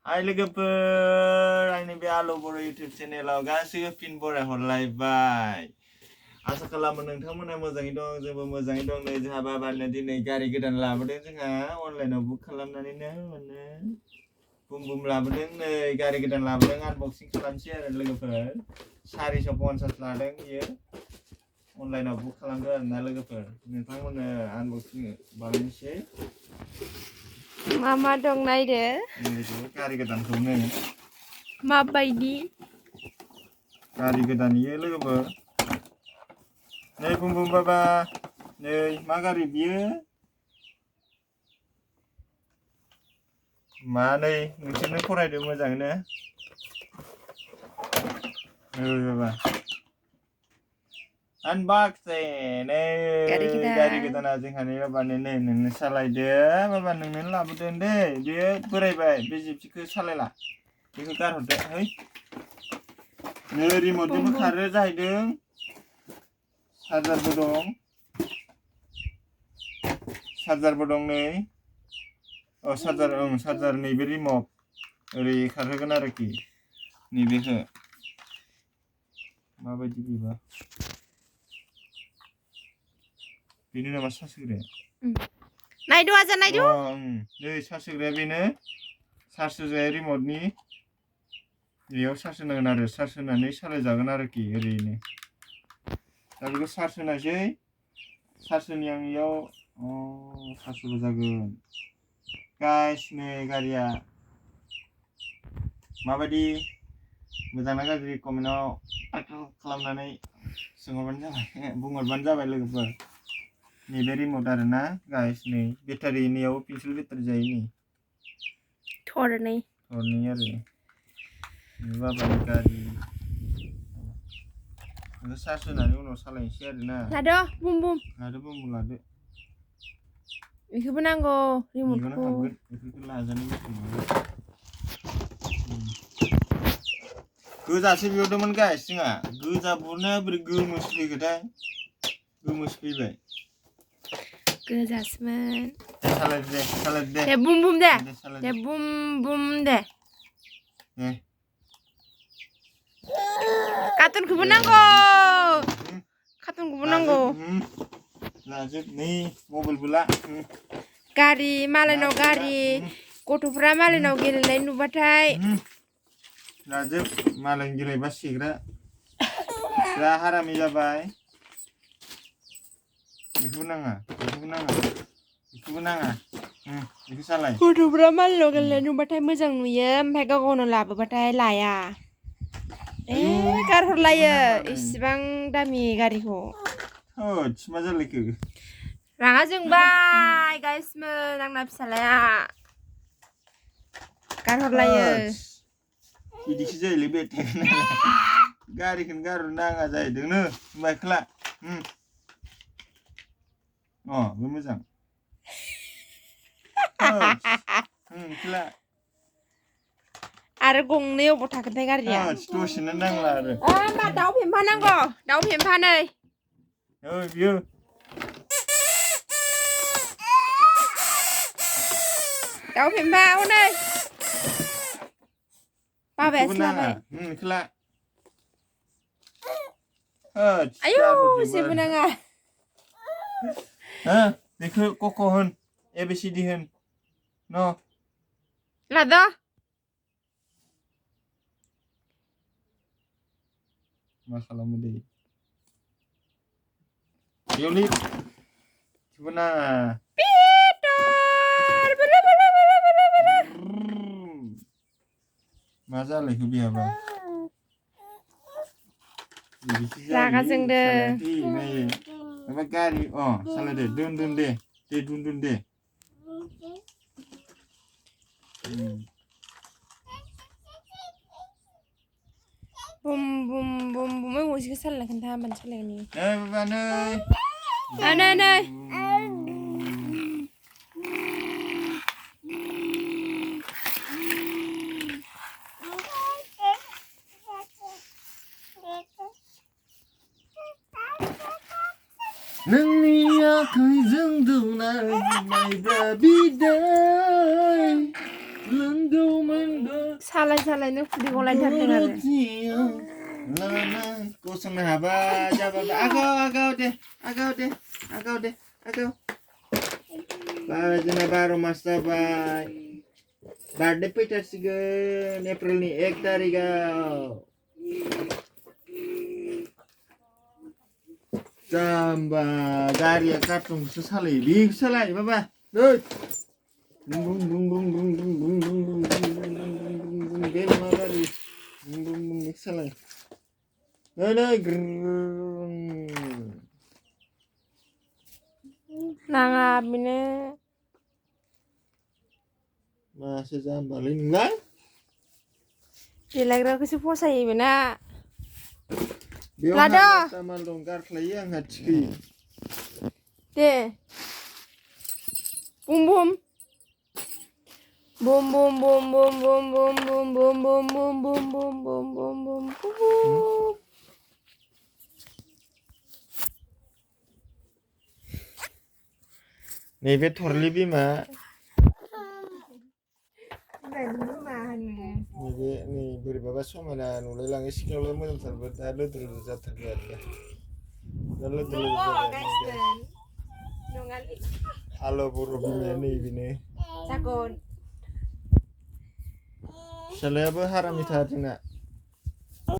Hai logoफोर आंनि बे आलु बर' YouTube चेनेलाव गासैबो फिन बरायहरलायबाय आसा खालामो नोंथांमोना मोजाङै दं जोंबो मोजाङै दं नै जोंहा बाबानो दिनै गारि गोदान लाबोदों जोंहा अनलाइनाव बुक खालामनानैनो मोनो बुम बुम लाबोदों नै गारि गोदान लाबोदों आनबक्सिं खालामसै आरो लोगोफोर 450 लादों बियो अनलाइनाव बुक खालामदों आरोना लोगोफोर नोंथांमोननो आनबक्सिं बानायनोसै Mama dong naide. Kari godanखौ नै माबायदि गारि गोदान इयो लोगोफोर नै बुम बुम बाबा नै मा गारि बियो मा नै नोंसोरनो फरायदो मोजाङैनो नै बाबा Unboxing नै गारि गोदाना जोंहानि बाबानो नै नोंनो सालायदो बाबा नोंनो लाबोदों दै बेयो बोरायबाय बे जिपसिखौ सालायला बेखौ गारहरदो है नै रिमटजोंबो खारो जाहैदों चार्जारबो दं नै चार्जार नैबे रिमट ओरै खारहोगोन आरोखि नैबेखौ माबायदि बिबा बेनो नामा चार्ज होग्राया नायदो आजा नायदो नै चार्ज होग्राया बेनो चार्ज होजाया रिमटनि बेयाव चार्ज होनांगोन आरो चार्ज होनानै सालायजागोन आरोखि ओरैनो दा बेखौ चार्ज होनायसै चार्ज होनि आं इयाव चार्ज होबा जागोन गाइस नै गारिया माबायदि मोजां ना गाज्रि कमेन्टआव खालामनानै सोंहरबानो जाबाय बुंहरबानो जाबाय लोगोफोर नैबे रिमट आरोना गाइस नै बेटारिनियाव पिक्सेल बेटारि जायो नै थरनै आरो बाबानि गारि बेखौ चार्ज होनानै उनाव सालायनोसै आरोना लादो बुम बुम लादो बेखौबो नांगौ रिमटखौ बेफोरखौ लाजानो गोजासो बिहरदोंमोन गाइस जोंहा गोजा बुरनाया बोरै गोमोसो फैखोथाय गोमोसो फैबाय गोजासोमोन सालायदो दे बुम बुम दे बुम बुम दे कार्टुनखौबो नांगौ लाजोब नै मबाइलबो ला गारि मालायनाव गारि गथ'फ्रा मालायनाव गेलेनाय नुबाथाय लाजोब मालायनि गेलेबा सेग्रा जा हारामि जाबाय बेखौबो नाङा बेखौ सालाय गथ'फ्रा मालायनाव गेलेनाय नुबाथाय मोजां नुयो ओमफ्राय गाव गावनो लाबोबाथाय लाया गारहरलायो इसिबां दामि गारिखौ मा जालायखो रागा जोंबाय गाइसमोन आंना फिसालाया गारहरलायो बिदिसो जायोलै बेटारि गारिखौनो गारहरनो नाङा जाहैदोंनो बाइकला बे मोजां आरो गंनै अबाव थाखोथाय गारिया दसेनो नांला आरो होमबा दाउ फेम्फा नांगौ दाउ फेम्फा नै बियो दाउ फेम्फा हनै बाबायासो लाबाय आयौ जेबो नाङा बेखौ कक' होन ABCD होन न' लादो मा खालामो दे बेयाव लिर जेबो नाङा मा जालायखो बेहाबा रागा जोंदो ओमफ्राय गारि सालायदो दोन दे बुम बुम बुम बुम गंसेखौ सालायना खोन्था होमबानो सालायगोन नै नोंनि आखाइजों दौनाय माइब्रा बिदै सालाय नों खुदै गलायथारदों आरो गसंनो हाबाय जाबाय आगाव दे बाय जोंना 12 मास जाबाय बार्थडे फैथारसिगोन एप्रिलनि 1 तारिखआव जाम्बा गारिया कार्टुनसो सालायो बेखौ सालाय बाबा ओइ बुं बे नङा गारि बुं बेखौ सालाय नै नाङा बेनो मासो जाम्बालै नोंलाय देलायग्राखौसो फसायो बेना बेयाव लादो माल दं गारख्लायो आंहा थिखोयो दे बुम बुम नैबे थरलि बिमा नैबे नै बोरैबाबा समायना नुलायलाङो सिख्लायावलाय मोजांथारबो दा लोद्रो जाथारबाय आरो दा लोद्रो जाबाय हालो बर' बिमाया नैबेनो जागोन फिसालायाबो हारामिथार जोंना